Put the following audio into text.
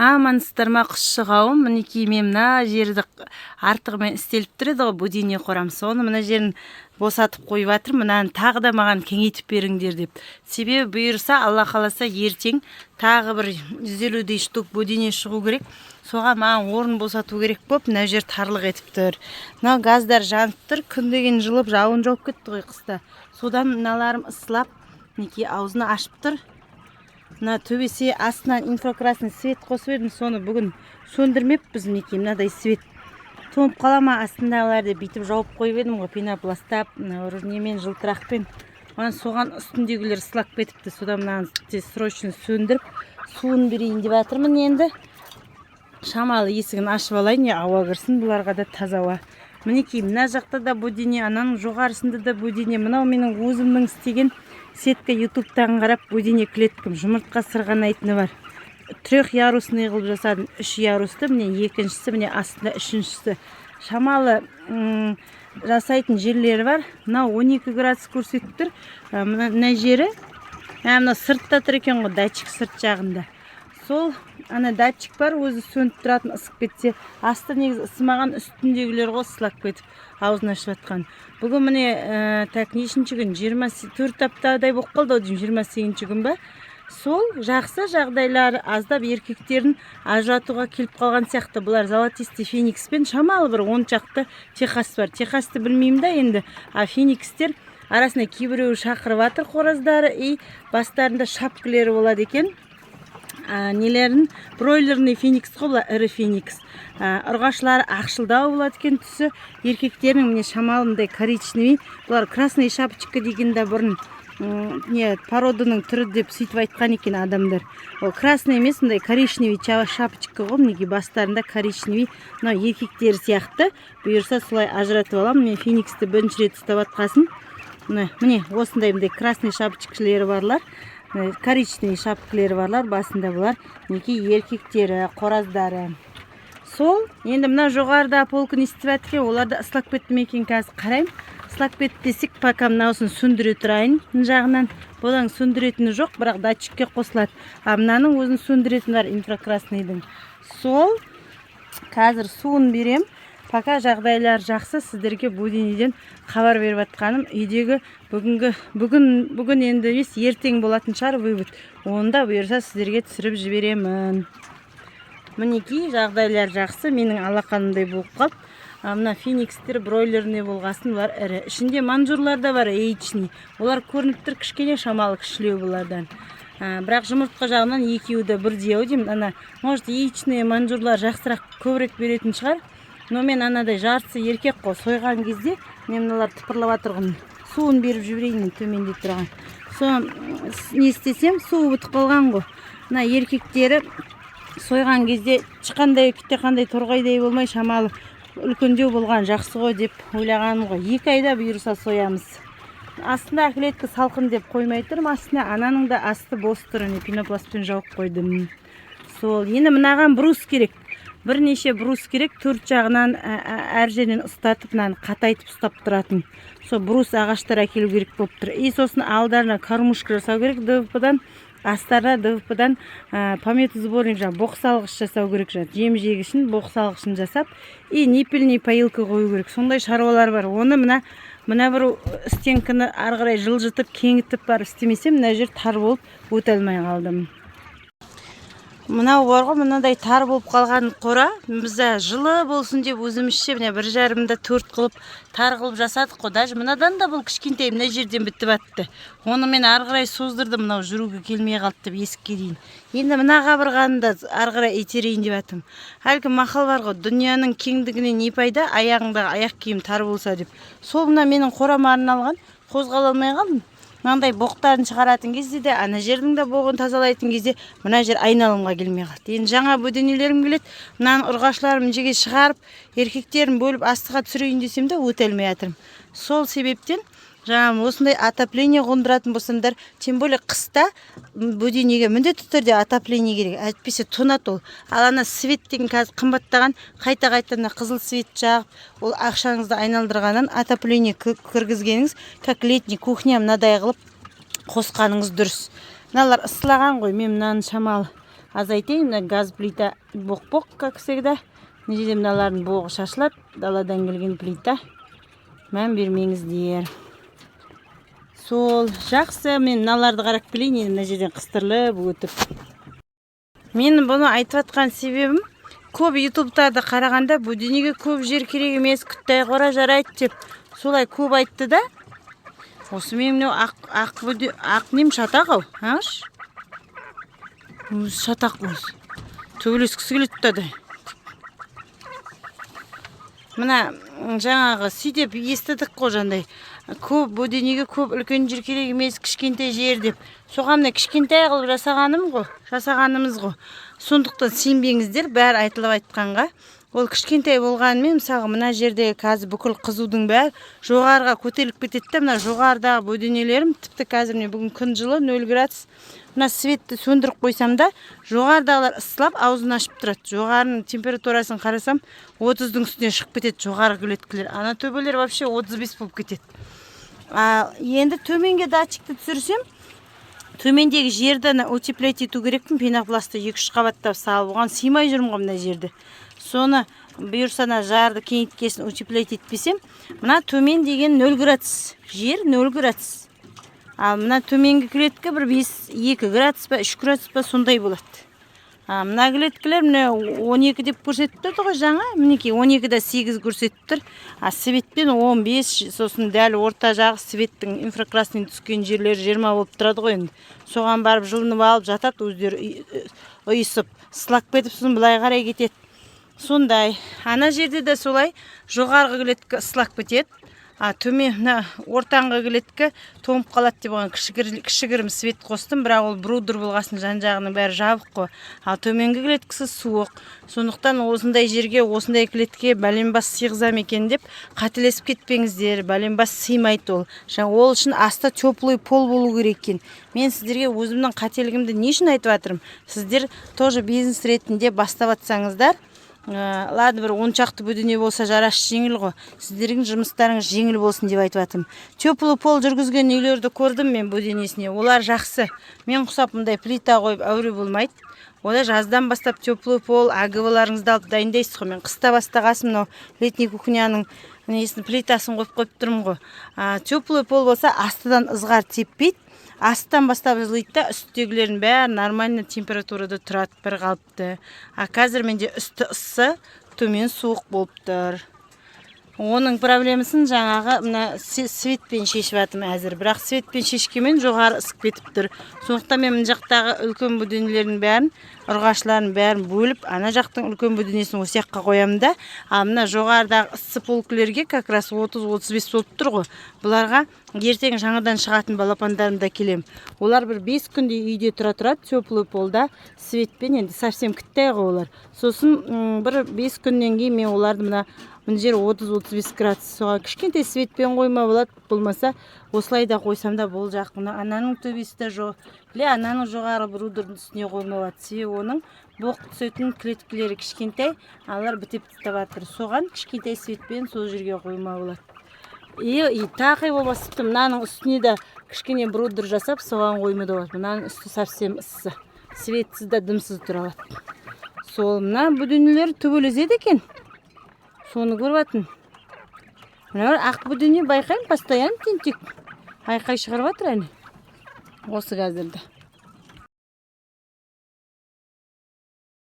Амансыздар ма, құсшы қауым! Мінекей, мен мына жерді артығымен істеліп тұр еді ғой бөдене қорам, соны мына жерін босатып қойып жатырмын. Мынаны тағы да маған кеңейтіп беріңдер деп. Себебі бұйырса, Алла қаласа, ертең тағы бір 150-дей штук бөдене шығу керек. Соған маған орын босату керек болып, мына жер тарлық етіп тұр. Мынау газдар жанып тұр. Күн деген жылып, жауын жауып кетті ғой қыста. Содан мыналарым ысылап, мінекей, аузын ашып тұр. Мына төбесе астынан инфракрасный свет қосып едім, соны бүгін сөндірмеппіз. Мінекей, мынадай свет тоңып қала ма астындағылар деп, бүйтіп жауып қойып едім ғой пенопласттап, мына немен, жылтырақпен. Мана соған үстіндегілер ысылап кетіпті. Содан мынаны тез, срочно сөндіріп, суын берейін деп жатырмын. Енді шамалы есігін ашып алайын, я ауа кірсін бұларға да, таза ауа. Мінекей, мына жақта да бөдене, ананың жоғарысында да бөдене. Мынау менің өзімнің істеген сетка, ютубтан қарап, бөдене клеткам, жұмыртқа сырғанайтыны бар. Трехъярусный қылып жасадым, үш ярусты. Міне, екіншісі, міне, астында үшіншісі. Шамалы жасайтын жерлері бар. Мынау 12 градус көрсетіп тұр. Мына жері, мына сыртта тұр екен ғой датчик, сырт жағында. Сол ана датчик бар өзі сөніп тұратын ысып кетсе. Асты негізі ысымаған, үстіндегілер ғой ысылап кетіп, аузын ашып жатқан. Бүгін міне, так, нешінші күн? 24 аптадай болып қалды ау деймін, 28-күн ба. Сол жақсы жағдайлары. Аздап еркектерін ажыратуға келіп қалған сияқты. Бұлар золотистый феникспен шамалы бір 10 шақты техас бар. Техасты білмеймін да енді, а феникстер арасында кейбіреуі шақырып жатыр қораздары, и бастарында шапкілері болады екен. Нелерін, бройлерный феникс қой бұлар, ірі феникс. Ұрғашылары ақшылдау болады екен түсі еркектерінің. Міне, шамалы мындай коричневый. Бұлар красный шапочка деген да бұрын не породаның түрі деп сөйтіп айтқан екен адамдар. Ол красный емес, мындай коричневый шапочка ғой. Мінекей, бастарында коричневый, мынау еркектері сияқты. Бұйырса, солай ажыратып аламын. Мен фениксті бірінші рет ұстап жатқасын, міне, міне, осындай мындай красный шапочкалері барлар, міне, коричневый шапкалері барлар басында. Бұлар, мінекей, еркектері, қораздары. Сол енді мына жоғарыда полканы істеп жатыр екен, олар да ысылап кетті ме екен, қазір қараймын. Ысылап кетті десек, пока мынаусын сөндіре тұрайын. Мына жағынан бұның сөндіретіні жоқ, бірақ датчикке қосылады, а мынаның өзін сөндіретіні бар, инфракрасныйдың. Сол қазір суын берем. Пока жағдайлар жақсы. Сіздерге бөденеден хабар беріп жатқаным үйдегі бүгінгі, бүгін енді емес, ертең болатын шығар вывод. Оны да бұйырса, сіздерге түсіріп жіберемін. Мінекей, жағдайлар жақсы, менің алақанымдай болып қалды. А мына феникстер бройлерный болғасын, бұлар ірі. Ішінде манжурлар да бар, яичный, олар көрініп тұр, кішкене шамалы кішілеу бұлардан. Бірақ жұмыртқа жағынан екеуі де бірдей ау деймін. Ана, может, яичный манжурлар жақсырақ, көбірек беретін шығар, но мен анадай жартысы еркек қой. Сойған кезде мен мыналар тыпырлап жатыр ғой, суын беріп жіберейін мен төменде тұрған. Со не істесем, суы бітіп қалған ғой. Мына еркектері сойған кезде ешқандай қандай торғайдай болмай, шамалы үлкендеу болған жақсы ғой деп ойлағаным ғой. 2 айда бұйырса, соямыз. Астында клетка салқын деп қоймай тұрмын астына. Ананың да асты бос тұр, міне, пенопластпен жауып қойдым. Сол енді мынаған брус керек, бірнеше брус керек, төрт жағынан әр жерінен ұстатып, мынаны қатайтып ұстап тұратын. Сол брус ағаштар әкелу керек болып тұр. И сосын алдарына кормушка жасау керек ДВП-дан, астарына ДВП-дан пометосборник, жаңағы боқ салғыш жасау керек, жаңағы жем жегішін, боқ салғышын жасап, и ниппельный поилка қою керек. Сондай шаруалар бар. Оны мына бір стенканы ары қарай жылжытып, кеңітіп барып істемесем, мына жер тар болып, өте алмай қалдым. Мынау бар ғой, мынадай тар болып қалған қора. Біз жылы болсын деп өзімізше, міне, 1,5-да төрт қылып, тар қылып жасадық қой. Даже мынадан да бұл кішкентай, мына жерден бітіп атты. Оны мен ары қарай создырдым, мынау жүруге келмей қалды деп, есікке дейін. Енді мына қабырғаны да ары қарай итерейін деп жатырмын. Әлгі мақал бар ғой: «Дүнияның кеңдігінен не пайда, аяғыңдағы аяқ киім тар болса», — деп. Сол мына менің қорама арналған, қозғала алмай қалдым. Мынандай боқтарын шығаратын кезде де, ана жердің де боғын тазалайтын кезде мына жер айналымға келмей қалды. Енді жаңа бөденелерім келеді. Мынаның ұрғашыларын мына жерге шығарып, еркектерін бөліп, астыға түсірейін десем де, өте алмай жатырмын. Сол себептен жаңағы осындай отопление қондыратын болсаңдар, тем более қыста бөденеге міндетті түрде отопление керек, әйтпесе тоңады ол. Ал ана свет деген қазір қымбаттаған, қайта қайта мына қызыл свет жағып, ол ақшаңызды айналдырғаннан отопление кіргізгеніңіз, как летний кухня мынадай қылып қосқаныңыз дұрыс. Мыналар ысылаған ғой, мен мынаны шамалы Азайтайын. Мына газ плита боқ боқ, как всегда. Мына жерде мыналардың боғы шашылады, даладан келген плита, мән бермеңіздер. Сол жақсы, мен мыналарды қарап келейін енді, мына жерден қыстырылып өтіп. Мен бұны айтып жатқан себебім, көп ютубтарды қарағанда, бөденеге көп жер керек емес, күттай қора жарайды деп солай көп айтты да. Осы мен мынау ақ ақ нем шатақ ау, аш өзі, шатақ өзі, төбелескісі келеді да. Мына жаңағы сөйтіп естідік қой, жаңағыдай көп бөденеге көп үлкен жер керек емес, кішкентай жер деп. Соған мына кішкентай қылып жасағаным ғой, жасағанымыз ғой. Сондықтан сенбеңіздер бәрі айтылып айтқанға. Ол кішкентай болғанымен, мысалға, мына жердегі қазір бүкіл қызудың бәрі жоғарыға көтеріліп кетеді да. Мына жоғарыдағы бөденелерім, тіпті қазір, міне, бүгін күн жылы, 0 градус, мына светті сөндіріп қойсам да, жоғарыдағылар ысылап, аузын ашып тұрады. Жоғарының температурасын қарасам, 30-дың үстіне шығып кетеді жоғарғы клеткілер. Ана төбелер вообще 35 болып кетеді. А енді төменге датчикті түсірсем, төмендегі жерді ана утеплять ету керекпін, пенопластты екі үш қабаттап салып. Оған сыймай жүрмін ғой мына жерді. Соны бұйырса, ана жарды кеңейткесін утеплять етпесем, мына төмен деген 0 градус жер, 0 градус. Ал мына төменгі клетка бір 5, 2 градус па, 3 градус па, сондай болады. А мына клеткілер, міне, 12 деп көрсетіп тұрды ғой жаңа, мінекей, 12-де 8 көрсетіп тұр, а светпен 15. Сосын дәл орта жағы, светтің инфракрасный түскен жерлері 20 болып тұрады ғой. Енді соған барып жылынып алып жатады өздері, ұйысып, сылап кетіп, сосын былай қарай кетеді. Сондай ана жерде де солай, жоғарғы клетка ысылап кетеді, а төмен, мына ортаңғы клетка тоңып қалады деп, оған кішігірім свет қостым. Бірақ ол брудер болғасын, жан жағының бәрі жабық қой, ал төменгі клеткасы суық. Сондықтан осындай жерге, осындай клеткеге бәлен бас сыйғызам екен деп қателесіп кетпеңіздер. Бәлен бас сыймайды ол. Жаңа ол үшін асты теплый пол болу керек екен. Мен сіздерге өзімнің қателігімді не үшін айтып жатырмын? Сіздер тоже бизнес ретінде бастап жатсаңыздар, ладно, бір 10 шақты бөдене болса, жарасы жеңіл ғой, сіздердің жұмыстарыңыз жеңіл болсын деп айтып жатырмын. Теплый пол жүргізген үйлерді көрдім мен бөденесіне, олар жақсы. Мен құсап мындай плита қойып әуре болмайды. Онда жаздан бастап теплый пол, АГВ-ларыңызды алып дайындайсыз ғой. Мен қыста бастағасын мынау летний кухняның несін, плитасын қойып қойып тұрмын ғой. Теплый пол болса, астыдан ызғар теппейді, астынан бастап жылиды да, үстіндегілердің бәрі нормально температурада тұрады, бір қалыпты. А қазір менде үсті ыссы, төмен суық болып тұр. Оның проблемасын жаңағы мына светпен шешіп жатырмын әзір. Бірақ светпен шешкенмен жоғары ысып кетіп тұр. Сондықтан мен мына жақтағы үлкен бөденелердің бәрін, ұрғашылардың бәрін бөліп, ана жақтың үлкен бөденесін осы жаққа қоямын да. Ал мына жоғарыдағы ыссы полкілерге как раз 30-35 болып тұр ғой, бұларға ертең жаңадан шығатын балапандарымды әкелемін. Олар бір 5 күндей үйде тұра тұрады теплый полда светпен, енді совсем кіттай ғой олар. Сосын бір 5 күннен кейін мен оларды мына жер 30-35 градус, соған кішкентай светпен қойма болады, болмаса осылай да қойсам да бол жақ. Мына ананың төбесі де жоқ или ананың жоғары брудердің үстіне қойма болады, себебі оның боқ түсетін клеткілері кішкентай, аналар бітеп тастап жатыр. Соған кішкентай светпен сол жерге қойма болады. И тақи болмаса, тіпті мынаның үстіне де кішкене брудер жасап, соған қойма да болады. Мынаның үсті совсем ыссы, светсіз де, дымсыз тұра алады. Сол мына бөденелер төбелеседі екен, соны көріп жатырмын. Мына бір ақ бөдене байқаймын, постоянно тентек айқай шығарып жатыр. Әне осы қазірде.